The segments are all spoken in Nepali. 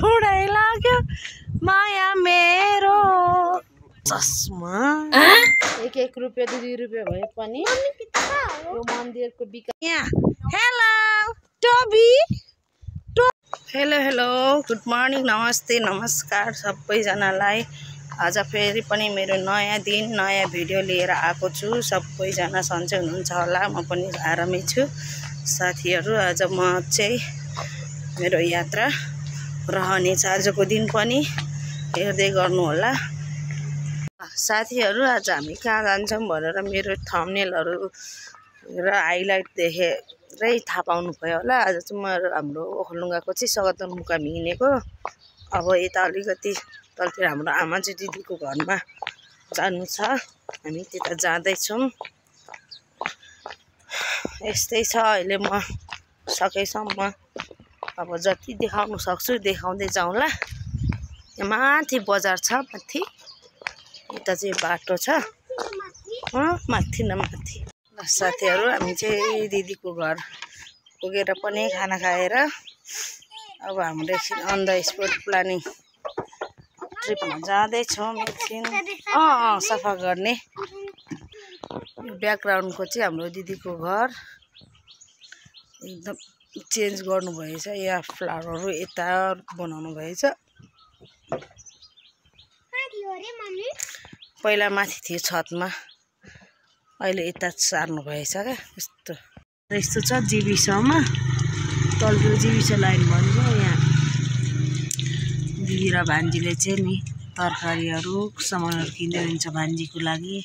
उडाइ लाग्यो माया मेरो चस्मा 1 रुपैयाँ 2 रुपैयाँ भए पनि यो मन्दिरको विकास यहाँ। Hello Toby hello good morning नमस्ते नमस्कार सबैजनालाई। आज फेरि पनि मेरो नयाँ दिन नयाँ भिडियो लिएर आएको छु। सबैजना सन्चै हुनुहुन्छ होला, म पनि आरामै छु साथीहरू। आज म चाहिँ मेरो यात्रा रहनेछ आजको दिन पनि हेर्दै गर्नु होला साथीहरू। आज हामी कहाँ जान्छौँ भनेर मेरो थम्बनेलहरू र हाइलाइट देखेरै थाहा पाउनु भयो होला। आज चाहिँ म हाम्रो ओखलढुङ्गाको चाहिँ सगरमुकाम हिँडेको। अब यता अलिकति तलतिर हाम्रो आमाजी दिदीको घरमा जानु छ, हामी त्यता जाँदैछौँ। यस्तै छ अहिले म सकेसम्म अब जति देखाउनु सक्छु देखाउँदै जाउँला। यहाँ माथि बजार छ, माथि यता चाहिँ बाटो छ, माथि न माथि। साथीहरू हामी चाहिँ दिदीको घर पुगेर पनि खाना खाएर अब हाम्रो एकछिन अन द स्पोट प्लानिङ ट्रिपमा जाँदैछौँ। एकछिन सफा गर्ने। ब्याकग्राउन्डको चाहिँ हाम्रो दिदीको घर एकदम चेन्ज गर्नुभएछ। यहाँ फ्लावरहरू यता बनाउनु भएछ। पहिला माथि थियो छतमा, अहिले यता सार्नु भएछ क्या। यस्तो छ जीविसमा, तलतिर जीविसा लाइन भन्छ। यहाँ दिदी र भान्जीले चाहिँ नि तरकारीहरू सामानहरू किन्दै हुन्छ भान्जीको लागि।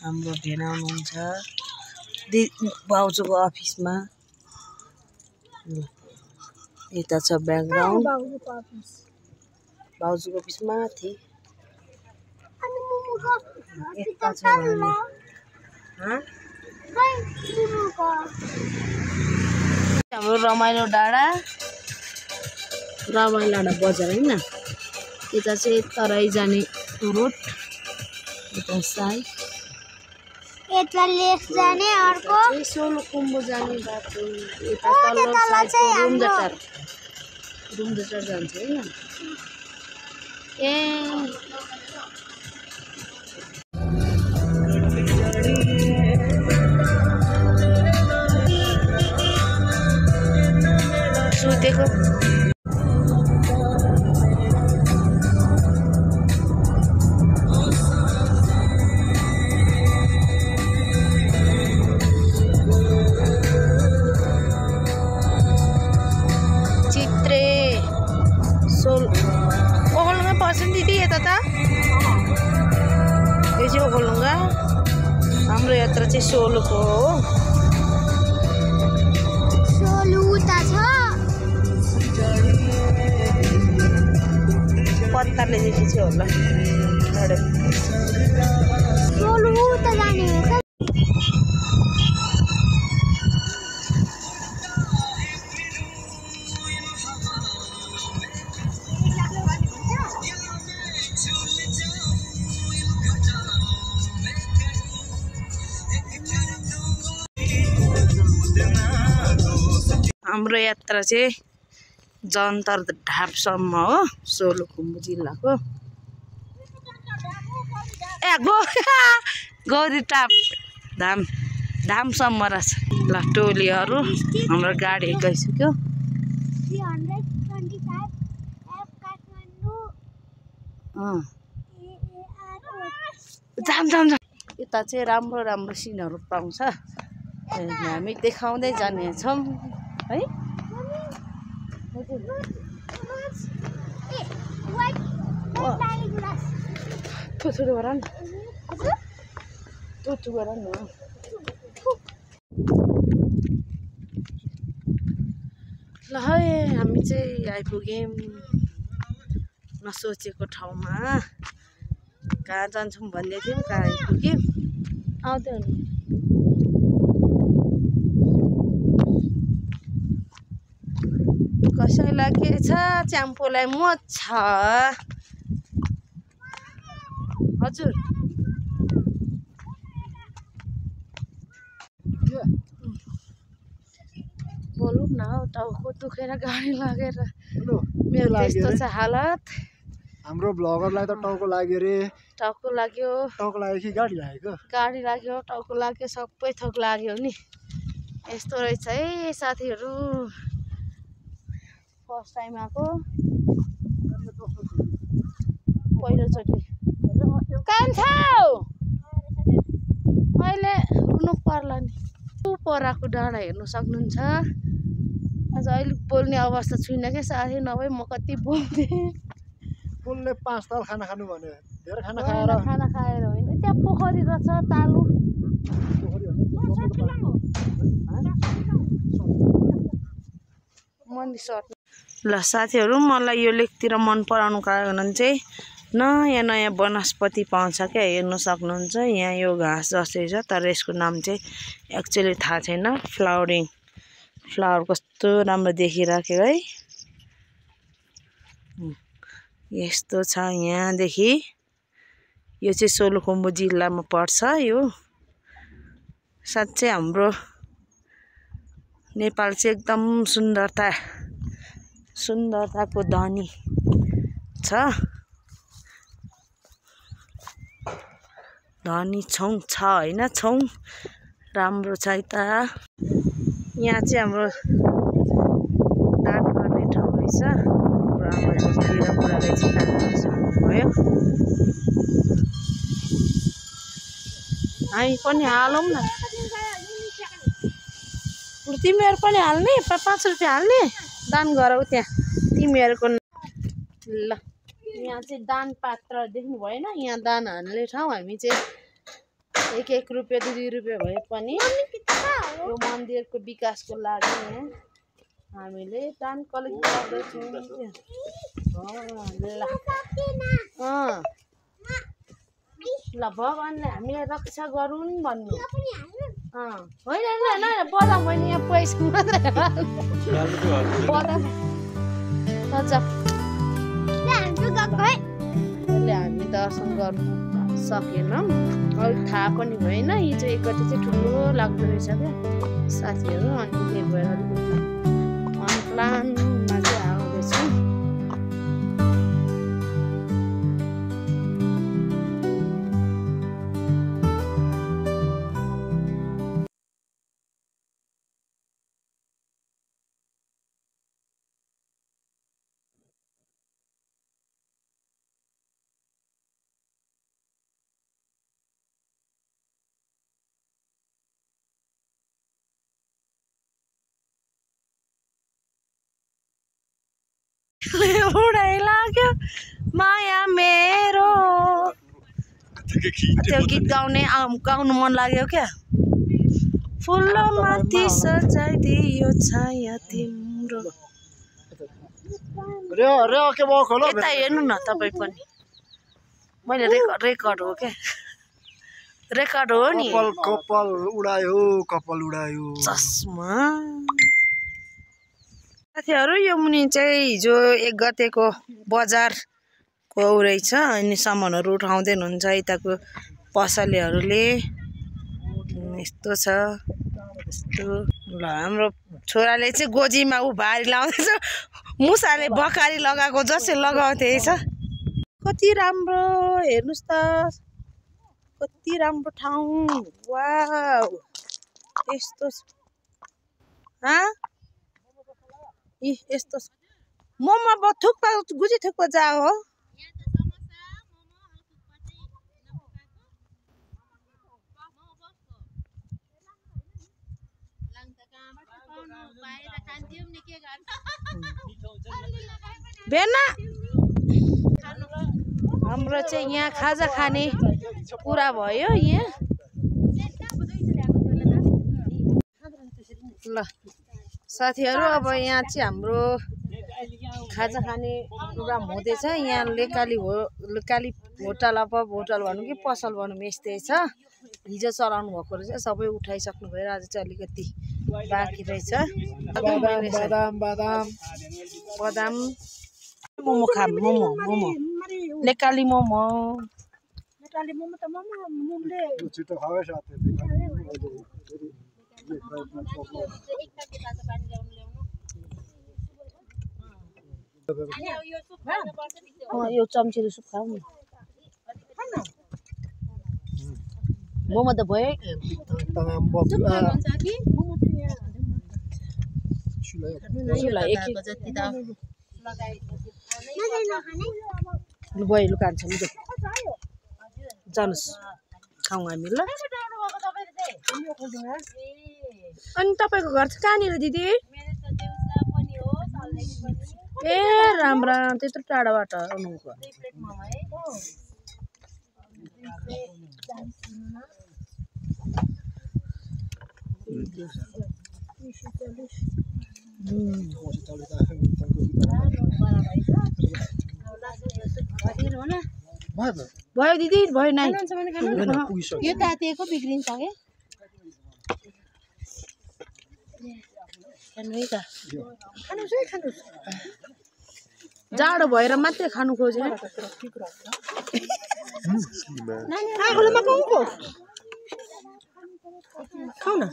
हाम्रो भेना हुनुहुन्छ भाउजूको अफिसमा। यता छ ब्याकग्राउन्ड भाउजूको अफिस माथि। यता छ हाम्रो रमाइलो डाँडा बजार होइन। यता चाहिँ तराई जाने रोड, यता साइड यता लेफ्ट जाने, अर्को सोलुखुम्बु जाने बाटो। यता तल्लो साइडको रुमदेटार जान्छ होइन। ए सुतेको ओखलढुङ्गा पर्छ नि दिदी यता त। यो चाहिँ ओखलढुङ्गा, हाम्रो यात्रा चाहिँ सोलुको हो। पत्ताले देखि चाहिँ होला हाम्रो यात्रा चाहिँ जन्तर ढापसम्म हो, सोलुखुम्बु जिल्लाको। ए गौरी टाप धामसम्म रहेछ। ल टोलीहरू हाम्रो गाडी गइसक्यो। जाम यता चाहिँ राम्रो सिनहरू पाउँछ, हामी देखाउँदै जानेछौँ है। थोथो गर न, टुटु गर न। ल है हामी चाहिँ आइपुग्यौँ नसोचेको ठाउँमा। कहाँ जान्छौँ भन्दै थियौँ, कहाँ आइपुग्यौँ। आउँदै हुनु। कसैलाई के छ, च्याम्पोलाई मोच छ हजुर। हेरौँ न हौ टाउको दुखेर गाडी लागेर मेरो त्यस्तो छ हालत हाम्रो ब्लगरलाई त टाउको लाग्यो रे टाउको लाग्यो कि गाडी लागेको गाडी लाग्यो टाउको लाग्यो सबै थोक लाग्यो नि यस्तो रहेछ है साथीहरू फर्स्ट टाइम आएको पहिलोचोटि कान्छौ अहिले रुनु पर्ला नि पराको डाँडा हेर्नु सक्नुहुन्छ आज अहिले बोल्ने अवस्था छुइनँ क्या साथी नभए म कति बोल्थेँ फुलले 5 ताल खाना खानु भन्यो धेरै खाना खाएर होइन त्यहाँ पोखरी रहेछ तालु ल साथीहरू मलाई यो लेकतिर मन पराउनु कारण चाहिँ नयाँ नयाँ वनस्पति पाउँछ क्या हेर्नु सक्नुहुन्छ यहाँ यो घाँस जस्तै छ तर यसको नाम चाहिँ एक्चुअली थाहा छैन फ्लावर कस्तो राम्रो देखिराख्यो है यस्तो छ यहाँदेखि यो चाहिँ सोलुखुम्बु जिल्लामा पर्छ यो साँच्चै हाम्रो नेपाल चाहिँ एकदम सुन्दरताको धनी छ धनी छौँ होइन छौँ राम्रो छ यता यहाँ चाहिँ हाम्रो दान गर्ने ठाउँ रहेछ हाम्रो आमाजीतिर बुढाले चाहिँ दान गर्नुभयो हामी पनि हालौँ न तिमीहरू पनि हाल्ने 5 रुपियाँ हाल्ने दान गरौ त्यहाँ तिमीहरूको ल यहाँ चाहिँ दान पात्र देख्नु भएन यहाँ दान हाल्ने ठाउँ हामी चाहिँ 1 रुपियाँ 2 रुपियाँ भए पनि यो मन्दिरको विकासको लागि यहाँ हामीले दान कलेक्ट गर्दैछौँ ल भगवान्ले हामीलाई रक्षा गरून् भन्नु होइन बदाम होइन यहाँ पैसा मात्रै बदाम हामी दर्शन गर्नु सकेनौँ अलिक थाहा पनि भएन यो चाहिँ एकति चाहिँ ठुलो लाग्दो रहेछ क्या साथीहरू अनि त्यही भएर अलिकति अनप्लानमा चाहिँ आउँदैछौँ उडाइ लाग्यो माया मेरो त्यो गीत गाउनु मन लाग्यो क्या फुलमाथि सजाइदियो छाया तिम्रो यता हेर्नु न तपाईँ पनि मैले रेकर्ड हो क्या रेकर्ड हो नि कपाल उडायो चस्मा साथीहरू यो मुनि चाहिँ हिजो 1 गतेको बजारको रहेछ अनि सामानहरू उठाउँदै हुनुहुन्छ यताको पसलेहरूले यस्तो छ यस्तो ल हाम्रो छोराले चाहिँ गोजीमा भारी लाउँदैछ मुसाले बकारी लगाएको जसै लगाउँथे छ कति राम्रो हेर्नुस् त कति राम्रो ठाउँ वाउ यस्तो यस्तो मोमो थुक्पा गुजी थुक्पा जा हो बेना हाम्रो चाहिँ यहाँ खाजा खाने पुरा भयो यहाँ ल साथीहरू अब यहाँ चाहिँ हाम्रो खाजा खाने प्रोग्राम हुँदैछ यहाँ लेकाली होटल अब होटल भनौँ कि पसल भनौँ यस्तै छ हिजो चलाउनु भएको रहेछ सबै उठाइसक्नु भयो आज चाहिँ अलिकति बाँकी रहेछ बदाम मोमो खाम मोमो लेकाली मोमो त मोमोले छिटो खाओ साथी यो चम्चीले सुप खाऊ नि मोमो त भयो भयो लु कान्छ लु जानुहोस् खाउँ हामी ल अनि तपाईँको घर चाहिँ कहाँनिर दिदी ए राम राम त्यत्रो टाढाबाट आउनुभयो भयो दिदी भयो नाइ यो तातिएको बिग्रिन्छ के जाडो भएर मात्रै खानु खोजे खाऊ न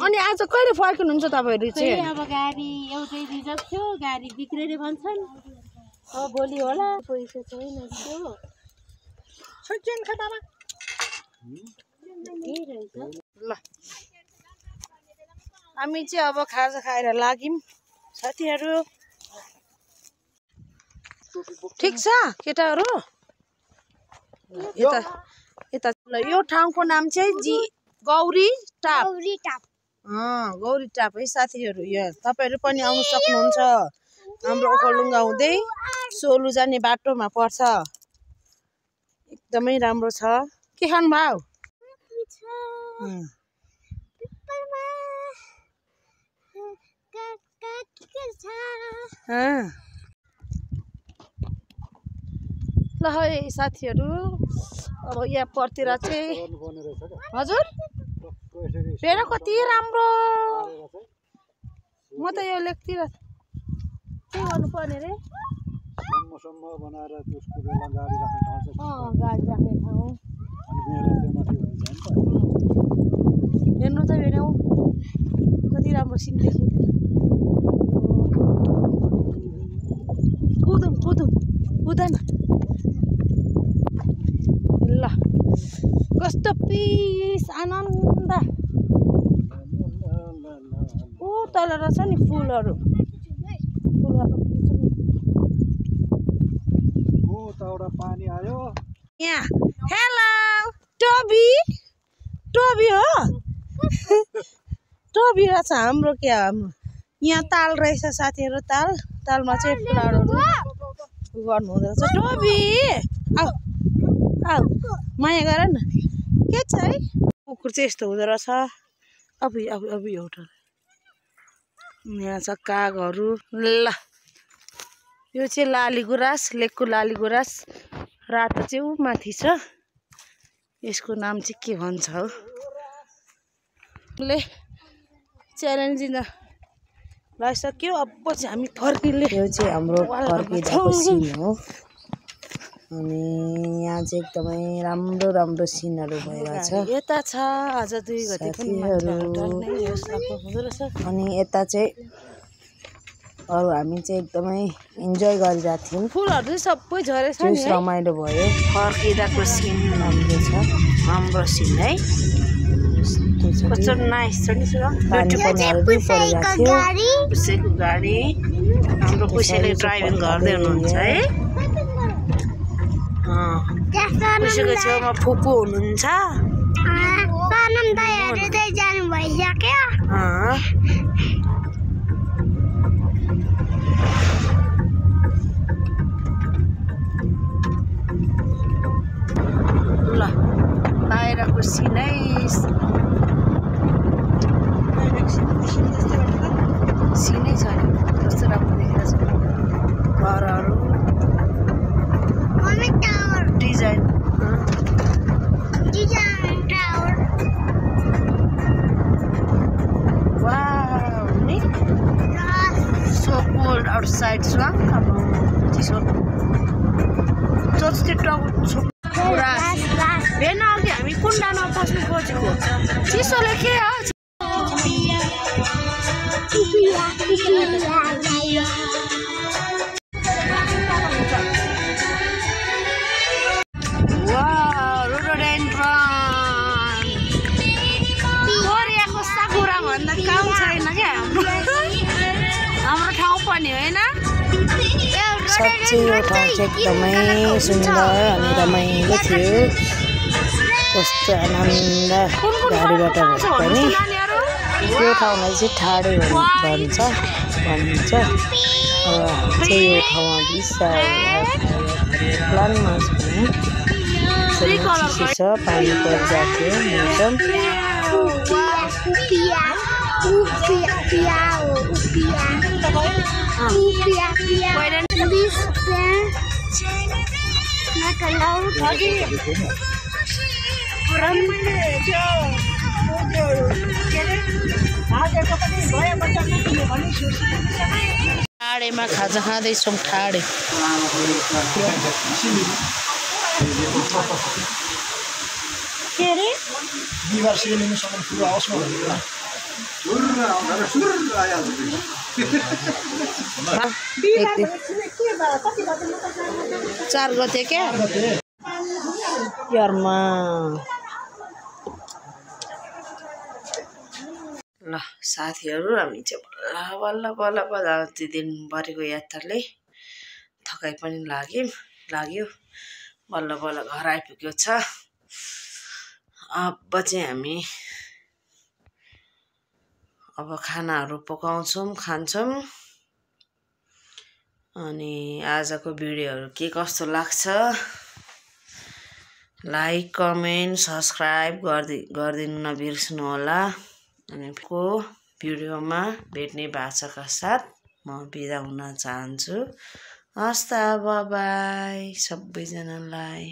अनि आज कहिले फर्किनुहुन्छ तपाईँहरू चाहिँ अब गाडी एउटै रिजर्भ थियो गाडी बिग्रेर भन्छन् अब भोलि होला पैसा छैन ल हामी चाहिँ अब खाजा खाएर लाग्यौँ साथीहरू ठिक छ केटाहरू यता यता ल यो ठाउँको नाम चाहिँ गौरी टाप गौरी टाप है साथीहरू यहाँ तपाईँहरू पनि आउनु सक्नुहुन्छ हाम्रो ओखलढुङ्गा हुँदै सोलु जाने बाटोमा पर्छ एकदमै राम्रो छ के खानु भयो ल है साथीहरू अब यहाँ परतिर चाहिँ हजुर हेर कति राम्रो म त यो लेखतिर के गर्नुपर्ने रे गाडी राख्ने ठाउँ हेर्नु त हेर्नु कति राम्रो सिन देखियो कुदौँ कुदौँ कुद न ल कस्तो पिस आनन्द ऊ तल रहेछ नि फुलहरू पानी आयो यहाँ हेलो टोबी टोबी हो टोबी रहेछ हाम्रो क्या हाम्रो यहाँ ताल रहेछ साथीहरू तालमा चाहिँ फ्लावरहरू गर्नु हुँदो रहेछ टोबी आऊ आऊ माया गर न के छ है कुकुर चाहिँ यस्तो हुँदो रहेछ अब एउटा यहाँ छ कागहरू ल यो चाहिँ लाली गुराँस लेकको लाली गुराँस रातो चाहिँ ऊ माथि छ यसको नाम चाहिँ के भन्छ हौ ले च्यालेन्जिङ लगाइसक्यो अब चाहिँ हामी फर्किले यो चाहिँ हाम्रो फर्किँदाको सिन हो अनि यहाँ चाहिँ एकदमै राम्रो राम्रो सिनहरू भइरहेछ यता छ आज 2 गते पनि अनि यता चाहिँ अरू हामी चाहिँ एकदमै इन्जोय गरिरहेको थियौँ फुलहरू चाहिँ सबै झरेछ नि रमाइलो भयो फर्किँदाको सिन राम्रो छ राम्रो सिन है कस्तो नाइस छ नि पानी पनि हाल्दै परिरहेको थियो पुसेको गाडी हाम्रो पुसेले ड्राइभिङ गर्दै हुनुहुन्छ है पुसेको छेउमा फुपू हुनुहुन्छ ल बाहिरको सिनै सिनै छ कस्तो राम्रो देखिरहेछ घरहरू डिजाइन वाउ नि so cold outside swang चिसो चर्च पुरा भेन अघि हामी कुण्डामा पस्नु खोजेको चिसोले के हो कोरियाको साकुरा भन्दा काम छैन क्या हाम्रो ठाउँ पनि होइन साँच्चै यो ठाउँ चाहिँ एकदमै सुन्दर अनि रमाइलो थियो कस्तो आनन्द गाडीबाट पनि यो ठाउँलाई चाहिँ ठाडे भन्छ चाहिँ यो ठाउँमा विशाल प्लानमा छ पानी परिरहेको थियो ठाडेमा खाजा खाँदैछौँ ठाडे के अरे बिहिबार सिलिङसम्म पुरा आओस् न भनेर 4 गते क्या यारमा ल साथीहरू हामी चाहिँ बल्ल त्यो दिनभरिको यात्राले थकाइ पनि लाग्यो बल्ल घर आइपुग्यो छ अब चाहिँ हामी अब खानाहरू पकाउँछौँ खान्छौँ अनि आजको भिडियोहरू के कस्तो लाग्छ लाइक कमेन्ट सब्स्क्राइब गरिदिनु नबिर्सनु होला अनि को भिडियोमा भेट्ने भाषाका साथ म बिदा हुन चाहन्छु हस् त बाइ सबैजनालाई